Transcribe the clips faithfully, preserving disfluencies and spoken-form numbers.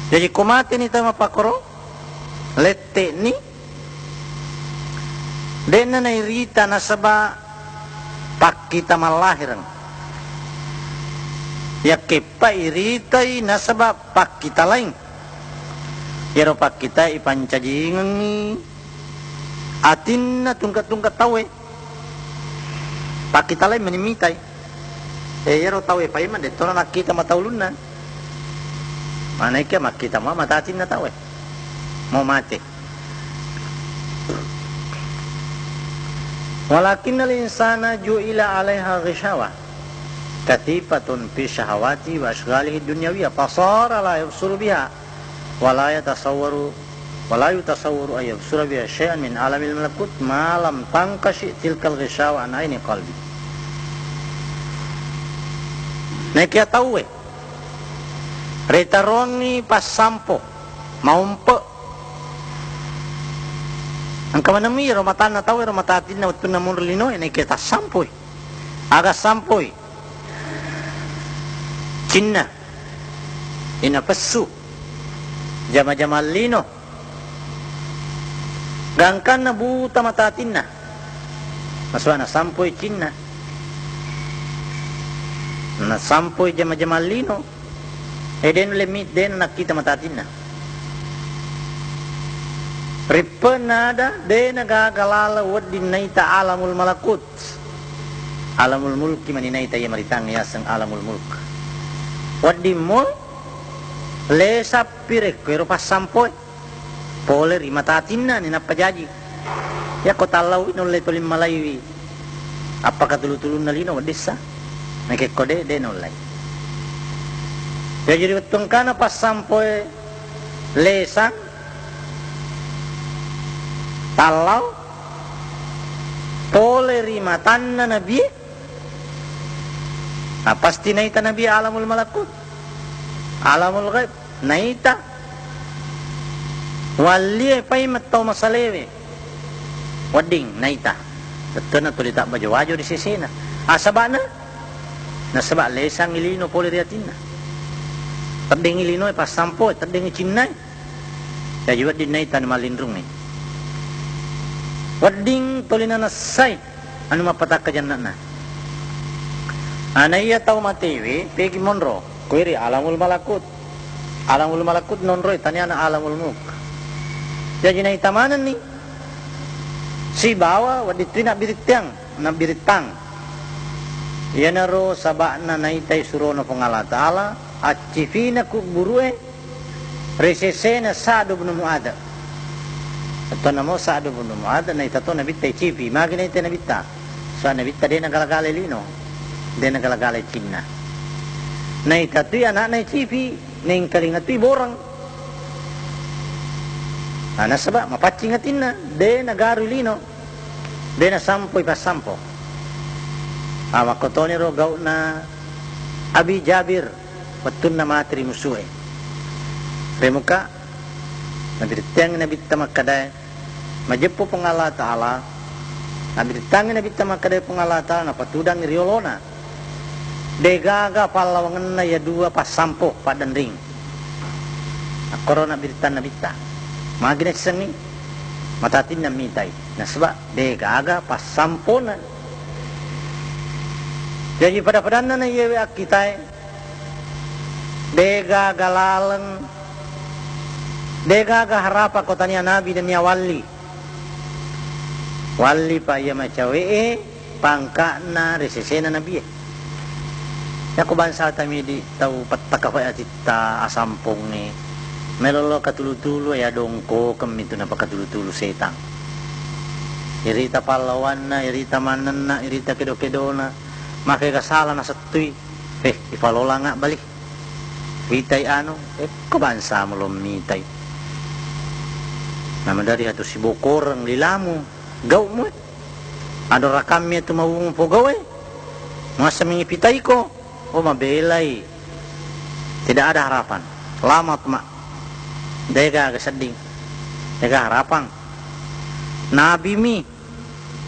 Jaji, ko mateni tau mappakoro, lette'ni, de'na nairita nasaba pakkita mallahireng. Yakkeppa iritai nasaba pakkita laing. Iyaro pakkita ipancajingengngi atinna tungke-tungke tauwe. Pakkita laing mani mitai. Eh, iyaro tauwe paimeng, de'tona nakkita mata ulunna. Manekkiya makkita mua mata atinna tauwe. Mau mate. Walakinnal insana ju'ila alaiha ghisyawa katifatun fi syahawati wa asyghalihid dunyawiyah, fasara la yubsiru biha, wa la yatasawwaru, wa la yutasawwaru an yubsira biha syai'an min alamil malakut, ma lam tanqasyi tilkal ghisyawa an aini qalbi. Naekiya tauwe ritaroangngi passampo, maumpe. Engka maneng mi ro matanna tauwe, ro mata atinna wettunna monro linoe, naekiya tassampoi. Aga sampoi? Cinna, inapessu, jama-jamang lino. Gangkanna buta mata atinna, nasaba nasampoi cinna, nasampoi jama-jamang lino. E, de' nulle mi, de' nakkita mata atinna. Rippe'na ada, de' nagaga laleng wedding naita alamul malakut. Alamul mulki mani naita iya maritangnge yaseng alamul mulk. Wedding mul, lesappi rekko ero passampoe pole ri mata atinna ni nappa jaji. Yakko tallauwi nulle toli malaiwi appakatulu-tulunna lino weddessa. Nakekko de', de' naullei. Jaji ri wettu engkana passampoe lesang, tallau pole ri matanna nabie, na pasti naita nabie alamul malakut, alamul ghaib. Naita. Wallie paimeng tau masalewe, wedding naita. Tettena tuli tabbajo-wajo ri sesena. Asaba'na? Nasaba lesangngi lino pole ri atinna. Teddengngi linoe passampoe, teddengngi cinnae. Jaji wedding naita anu mallinrungnge. Wedding toli nanessai anu mappatakka janna'na. Ana iya tau matewe pegi monro, koeri alamul malakut. Alamul malakut nonroi taniana alamul mulk. Jaji naita manenni sibawa wedding tui nabbirittiang, nabbirittang. Iyanaro saba'na naitai surona Puang Allah Ta'ala, accifina kubburue, ri sesena Sa'd bin Mu'adz. Atau namo Sa'd bin Mu'adz, naita to Nabitta icipi, magi naita Nabitta. Sa Nabitta de' nagala-gala lino, de' nagala-gala cinna. Naita tui anakna icipi, naengkalinga tui borang. Nah, nasaba mapaccing atinna, de' nagaru lino, de' nasampoi passampo. Ah, makkotoniro gau'na Abi Jabir wettunna mate ri musue. Remuka, nabiritteang Nabitta makkadae, majeppu Puang Allah Ta'ala, nabiritteang Nabitta makkadae Puang Allah Ta'ala, napatudangi riolona. Degaga pallawangenna iya dua passampo paddenring. Akkoro nabbirittang Nabitta. Magi naissengngi? Matatinna mitai. Nasaba degaga passampona. Jaji pada-padanna na iyewe akkitae, degaga laleng, degaga harapang ko tania nabi nennia walli. Walli pa iya macawe'e pangka'na ri sesena nabie. Yako bangsa tami di tau pettakafai atitta asampongnge, melolo katulu-tulu ya dongkokeng mitu napakatulu-tulu setang. Irita pallawanna, irita mannenna, irita kedo-kedona, maka ega sala nasettui, eh, ipalolanga bali. Witai anu, ekko bangsamu lo mitai. Namadari atu sibokoreng lilamu, gau'mu. Adorakammi atu mawung pogau'e. Muaseng mengipitaiko. Oh, mabelai. Tidak ada harapan. Lama tu, Mak. Dega aga sedding. Dega harapang. Nabi mi.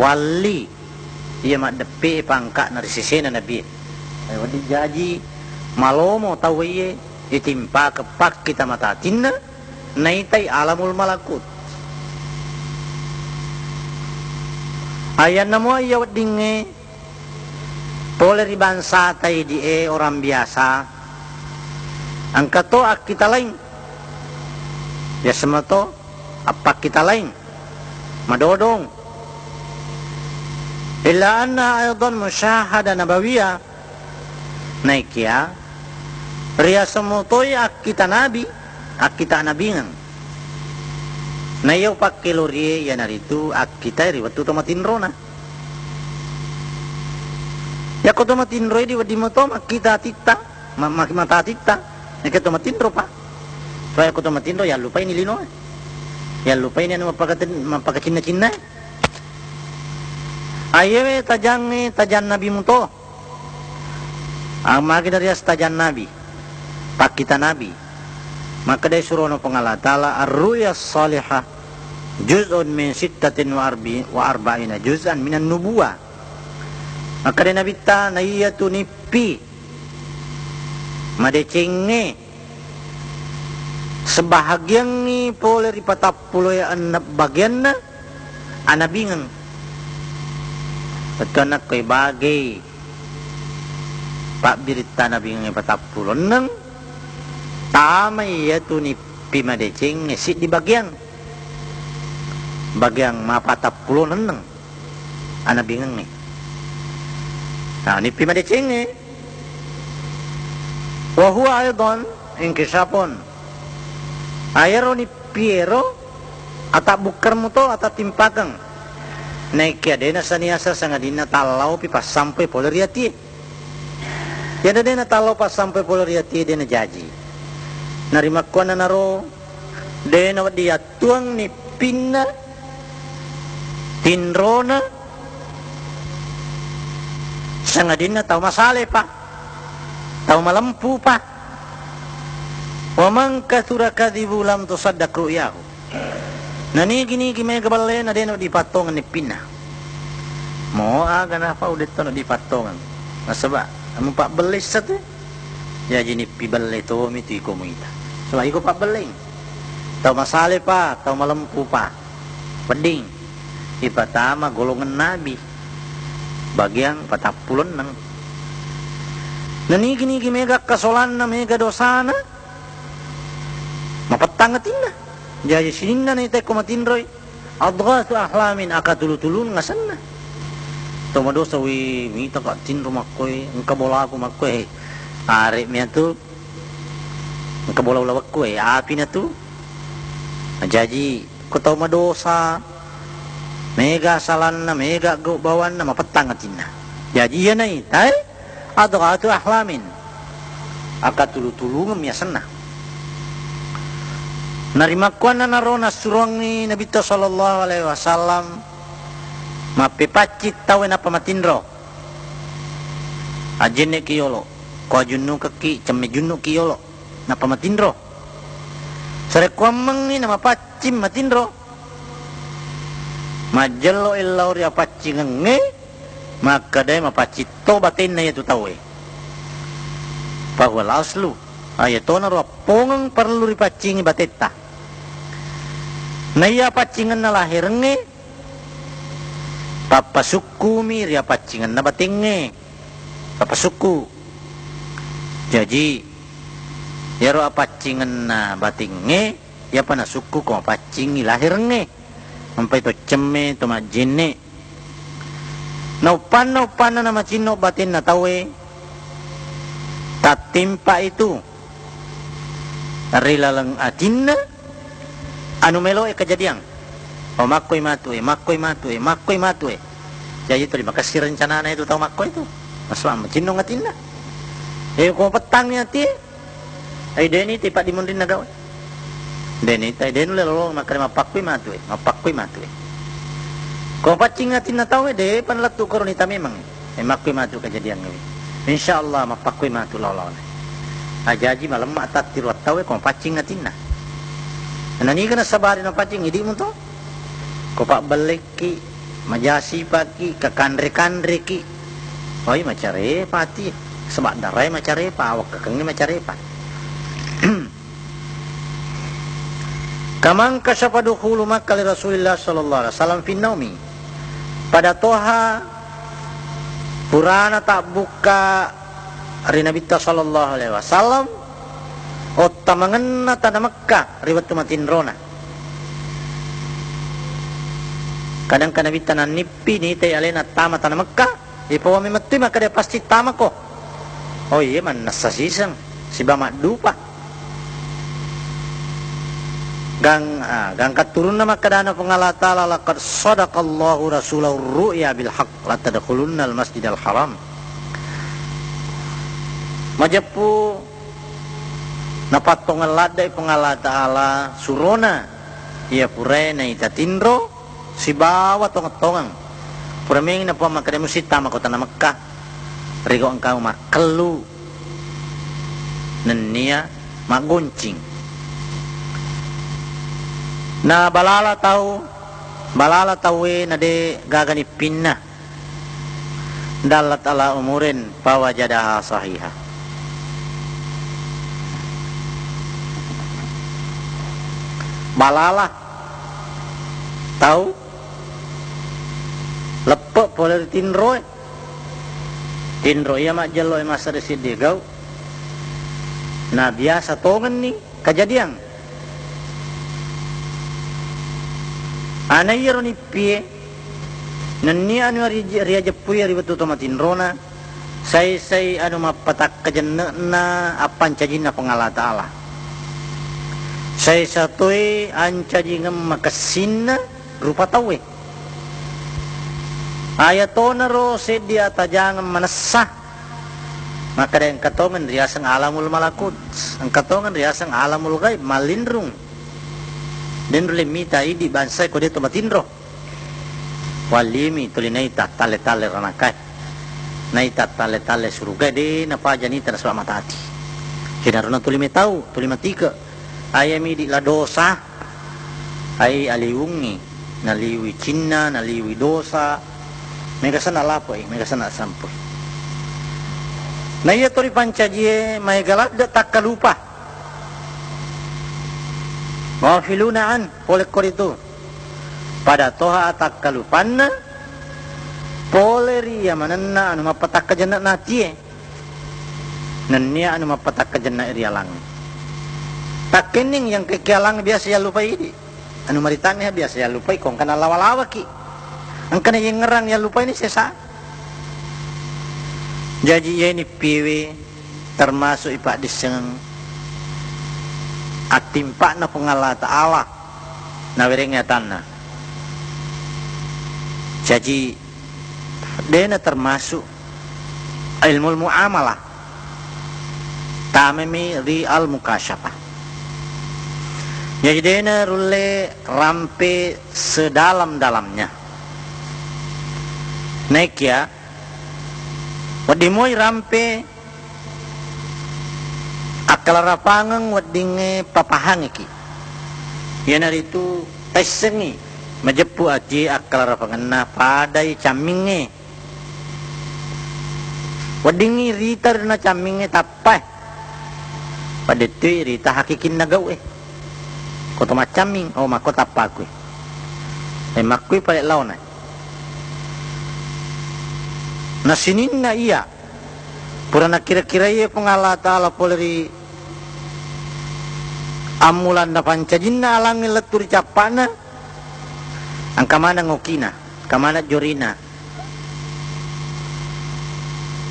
Walli iya maddeppe'e pangka'na ri sesena nabie. Eh, wedding jaji malomo tauwe iye, itimpakeng pakkita mata atinna, naitai alamul malakut. Ayanna mua iya weddingnge pole ri bangsata idi'e orang biasa, engka to akkita laing. Biasa mato appakkita laing, madodong. Illa anna aidan musyahada nabawiyah, naikia riaseng mutoi akkita nabi, akkita nabingeng. Na iya upakkelorie iyanaritu akkitai ri wettu to matinrona. Yakko to matinroi di wedding mato makkita atitta, ma-, ma-, mata atitta, nakke to matinro pa. Soalnya ko to matinro yallupaini linoe. Yallupaini anu mappakaten-, mappakacinna-cinnae. Ayewe tajangnge tajang nabi muto. Amagi dari astajan nabi, pakkita nabi. Makkedai surono Puang Allah Ta'ala, "Ar-ru'ya salihah juz'un min sittatin wa arbi-, wa arba'ina juz'an minan nubuwah." Makkedai Nabitta, "Naiyatu nippi madecengnge sebahagiangngi pole ri patappuloe enneng bagianna anabingeng." Bettuanna koi bagei pabbiritta nabingeng patappulo enneng, tamai iyatu nippi madecengnge siddi bagiang, bagiang mapatappulo enneng anabingengnge. Nah, nippi madecengnge. Wa huwa aidan inkishafun. Ayaro nippi ero atabbukkar muto, atatimpakeng. Naikkia dena saniasa sangadinna tallaupi passampoi pole ri atie. Iyana dena tallau passampoi pole ri atie dena jaji. Narimakkuannanaro dena wedding yattuang nippinna tinrona sangadinna tau masalepa, tau malempupa. Wa man katsura kadzibu lam tusaddaq ru'yahu. Nanigi-nigi mega bellena dena dipattongeng nippinna. Mo aga nafau detto na dipattongeng. Nasaba amu pabbelle satu. Jaji nippi belle tomi tu iko muita. Saba iko pabbelleng. Tau masalepa, tau malempupa. Wedding ipatama golongan nabi bagiang patappulo enneng. Nanigi-nigi mega kasolanna, mega dosana, mapettang atinna. Jaji sininna naitai ko matinroi, adghasu ahlamin, akatulu-tulung asenna. To madosa, wi, mita ka tinro makkoe, engka bolaku makkoe. Are miatu, engka bola ulawekku e, api na tu. Jaji ko tau madosa, mega salanna, mega gau bawanna, mapettang atinna. Jaji iya naitai adghasu ahlamin, akatulu-tulungeng mi asenna. Narimakkuannanaro nassuroangngi Nabitta sallallahu alaihi wasallam mappepaccing tauwe nappa matinro. Ajjenneki yolo, ko ajunnukekki, cemme junnuki yolo, nappa matinro. Sarekkuammengngi namapaccing matinro, majjello lao ri apaccingengnge, makkedae mapaccing to batenna iyatu tauwe. Fahuwal aslu, ayatonaro appongeng parellu ripaccingi batetta. Naiya apaccingenna laherengnge, pappasukkumi ri apaccingenna batengnge. Pappasukku. Jaji, iyaro apaccingenna batengnge, iyapa nasukku ko mapaccingi laherengnge. Nampai to cemme, to majjenne. Nauppanna-uppanna namacinno batenna tauwe, tattimpa itu ri laleng atinna anu meloe kejadian. Oh, makkoi matu e, makkoi matu e, makkoi matu e. Jaji terima kasih rencanana itu tau makkoi itu. Masuk macinnong atinna. Eh, ko pettangi atie, ai deni tipa di munrinna gawe. Deni tai denu lelo makkare mappakkoi matu e, mappakkoi matu e. Ko paccing atinna tau e, de pan lettu koroni ta memang. E, makkoi matu kejadian ngawi. Insya Allah mappakkoi matu lao-laona. Ajaji malemma tattiru attau e ko mapaccing atinna. Naniga nasabari napaccing idimu to? Ko pabbellekki, majasipakki, kakanre-kanreki. Oi macarepa ati, sebab darai macarepa, awak kakengnge macarepa. Tamangka sapa dukhulu Makkah li Rasulillah sallallahu alaihi wasallam fi naumi. Pada toha purana tabbukka ri Nabitta sallallahu alaihi wasallam, ottamangenna tana Mekkah ri wettu matinrona. Kadang ka Nabitta nannippi nitai alena tama tana Mekkah, ipawame mettui makkeda pasti tamako. Oh iya, mannessa siseng, siba maddupa. Gang, ah, gangka turunna makkedana Puang Allah Ta'ala, "Laqad sadaqallahu rasulahu ru'ya bil haq, latadkhulunnal masjidal haram." Majeppu napattongeng ladde'i Puang Allah Ta'ala surona, iya purae naita tinro sibawa tongeng-tongeng. Pura meng napuang makkeda musti tama kotana Mekkah, rego engka makkellu nennia maggoncing. Na balala tau, balala tauwe na de gaga nippinna. Dallat ala umurin fawajadaha sahiha. Balala tau leppe pole ri tinroe. Tinro iya majjello e massare siddi gau. Na biasa tongenni kajadiang. Ana iyaro nippie, nennia anu ri-, riajeppui ri wettu to matinrona, sai-sai anu mappatakkajenne'na appancajinna Puang Allah Ta'ala. Sai satoi ancajingeng makessinna rupa tauwe. Ayatonaro seddi atajangeng manessa. Makkeda engka tongeng riaseng alamul malakut, engka tongeng riaseng alamul ghaib, mallinrung. Den nulle mita idi bangsae ko de to matinro. Wallimi tuli naita talle-talle ranakae. Naita talle-talle surugae de napaja nita nasaba mata ati. Kinarona tuli metau, tuli matike. Ayami idi la dosa. Ai aliwungngi, naliwi cinna, naliwi dosa, mega senna lapoi, mega senna sampui. Na iya to ripancajie maega ladde takkalupa. Ghafiluna an, pole ko ritu. Pada toha takkalupanna pole ri iya manenna anu mappatakkajenna natie. Nennia anu mappatakkajenna ri alangnge. Takkenning yang ke-, ke alang biasa yallupai idi. Anu maritangnge biasa yallupai ko engkana lawa-lawaki. Engkana yengngerang yallupai ni sesa. Jaji iyeni piwe termasuk ipaddisseng attimpa'na Puang Allah Ta'ala nawerengngi atanna. Jaji dena termasuk ilmu muamalah. Tamemi ri al-mukasyafah. Jadi dena rulle rampe sedalam-dalamnya. Naekia, wedding moi rampe akkalarapangeng weddingnge papahangiki. Iyanaritu taissengngi majeppu atie akkalarapangenna padai cammingnge. Weddingngi rita ri na cammingnge tappae. Padettui rita hakikinna gau'e. Ko to maccamming, oh, makko tappakui. E, makkui pale laona. Na sininna iya pura nakira-kiraie Puang Allah Ta'ala pole ri ammulanna pancajinna alangnge lettu ri cappa'na, engka maneng okina, engka maneng jorina,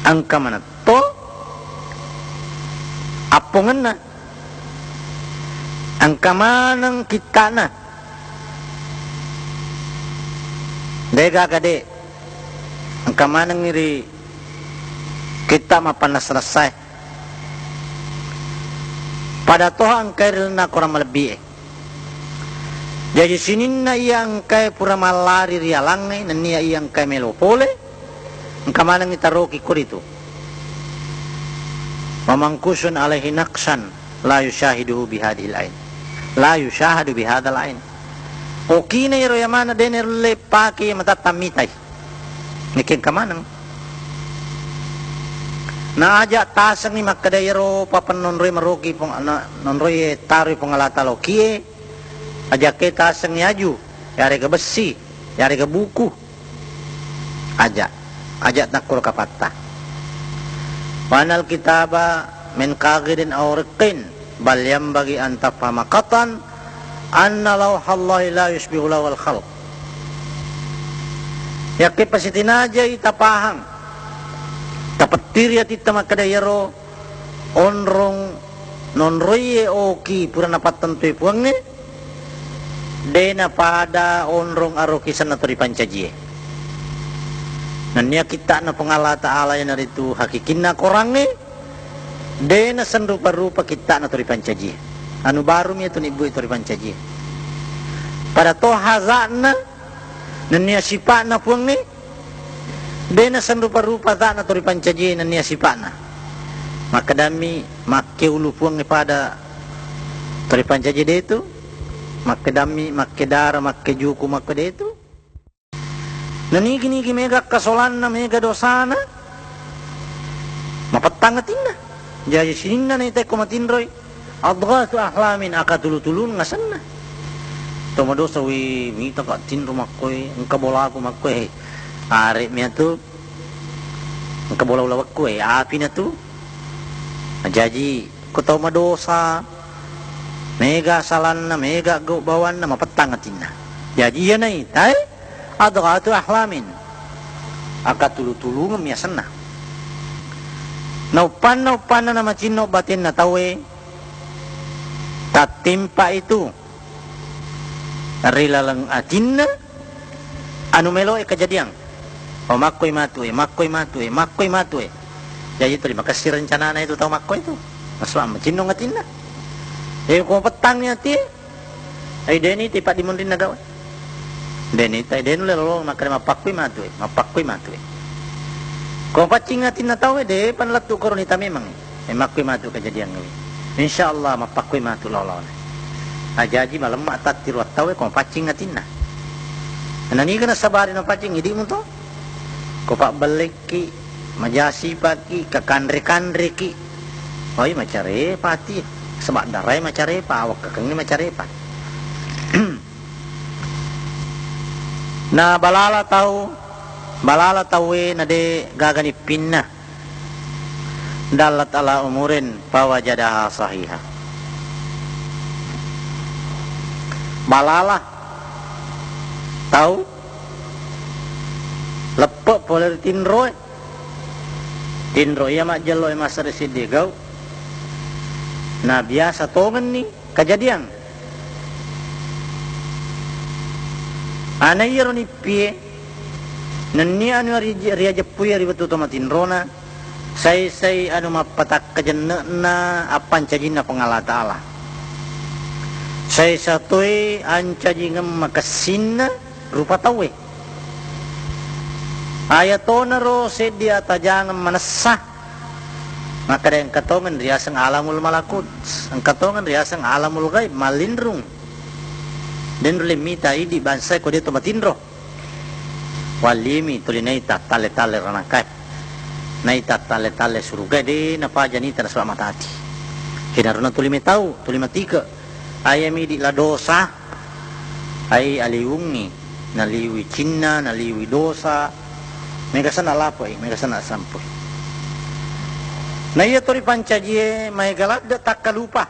engka maneng to appongenna, engka maneng kitta'na. De gaga de, engka maneng ri kitta mapannessa-nessae. Pada toha engkai ri lalenna korang malebbi'e. Jaji sininna iya engkae pura mallari ri alangnge, nennia iya engkae melo pole, engka manengngi taroki koritu. Wa mankusun alaihi naqsan la yusyahiduhu bihadhil ain. La yusyahadu bihadhal ain. Okina ero yamana dene rulle pake matatta mitai. Nekke engka maneng. Na aja tasengngi makkeda iyaro papennonroi maroki Puang, na, nonroi taroi Puang Allah Taala okie, Ajakke tasengngi aju, yarega bessi, yarega buku. Aja, aja nakkoro kapatta. Wa annal kitaba min qaghidin aw riqqin, bal yanbaghi an tafhama qatan anna lawhallahi la yusybihu lawhal khalq. Yakke pasitinajai tapahang, tapettiri atitta makkeda iyaro onrong nonroie oki pura napattentui Puangnge, de napada onrong aroki senna to ripancajie. Nennia kitta'na Puang Allah Ta'ala iyanaritu hakikinna korangnge, de nasenrupa-rupa kitta'na to ripancajie. Anu barumi atu nibbui to ripancajie. Pada to haza'na nennia sipa'na Puangnge, de nasenrupa-rupa tana to ripancajie nennia sipa'na. Makkedammi makkeulu Puangnge pada to ripancajie detu, makkedammi makkedara, makkejuku, makkedetu. Nanigi-nigi mega kasolanna, mega dosana, mapettang atinna. Jaji sininna naitai ko matinroi, adghasu ahlamin, akatulu-tulung asenna. To madosa, wi, mita ka tinro makkoe, engka bolaku makkoe. Are mi atu, engka bola ulawekku e, api na tu. Jaji ko tau madosa, mega salanna, mega gau bawanna, mapettang atinna. Jaji iya naitai adghasu ahlamin, akatulu-tulungeng mi asenna. Nauppanna-uppanna namacinno batenna tauwe, tattimpa itu ri laleng atinna anu meloe kajadiang. Oh, makkoi matu e, makkoi matu e, makkoi matu e. Jaji tuli makessing rencanana itu tau makkoi tu. Nasaba macinnong atinna. E, ko pettangngi ati, ai deni ti paddimunrinna gau. Deni tai denu lelo makkeda mappakkoi matu e, mappakkoi matu e. Ko paccing atinna tau e, de pan lettu koroni ta memang. E, makkoi matu kejadian wi. Insya Allah mappakkoi matu lolona. Ajaji malemma tattiru attau e ko mapaccing atinna. Naniga nasabari mapaccing idimu to? Ko pabbellekki, majasipakki, kakanre-kanreki. Oi, macarepa ati. Sebab darai macarepa, awak kakengnge macarepa. Na balala tau, balala tauwe na de gaga nippinna. Dallat ala umurin fawajadaha sahiha. Balala tau leppe pole ri tinroe. Tinro iya majjello e massare siddi gau. Na biasa tongenni kajadiang. Ana iyaro nippie, nennia anu ri-, riajeppui ri wettu to matinrona, sai-sai anu mappatakkajenne'na appancajinna Puang Allah Ta'ala. Sai satoi ancajingeng makessinna rupa tauwe. Ayatonaro seddi atajangeng manessa. Makkeda engka tongeng riaseng alamul malakut, engka tongeng riaseng alamul ghaib, mallinrung. Den nulle mita idi bangsae ko de to matinro. Wallimi tuli naita talle-talle ranakae. Naita talle-talle surugae de napaja nita nasaba mata ati. Kenarona tuli metau, tuli matike. Ayami di la dosa, ai aliwungngi, naliwi cinna, naliwi dosa, mega sana lapoi, mega sana sampoi. Na iya to ripancajie maega ladde takkalupa.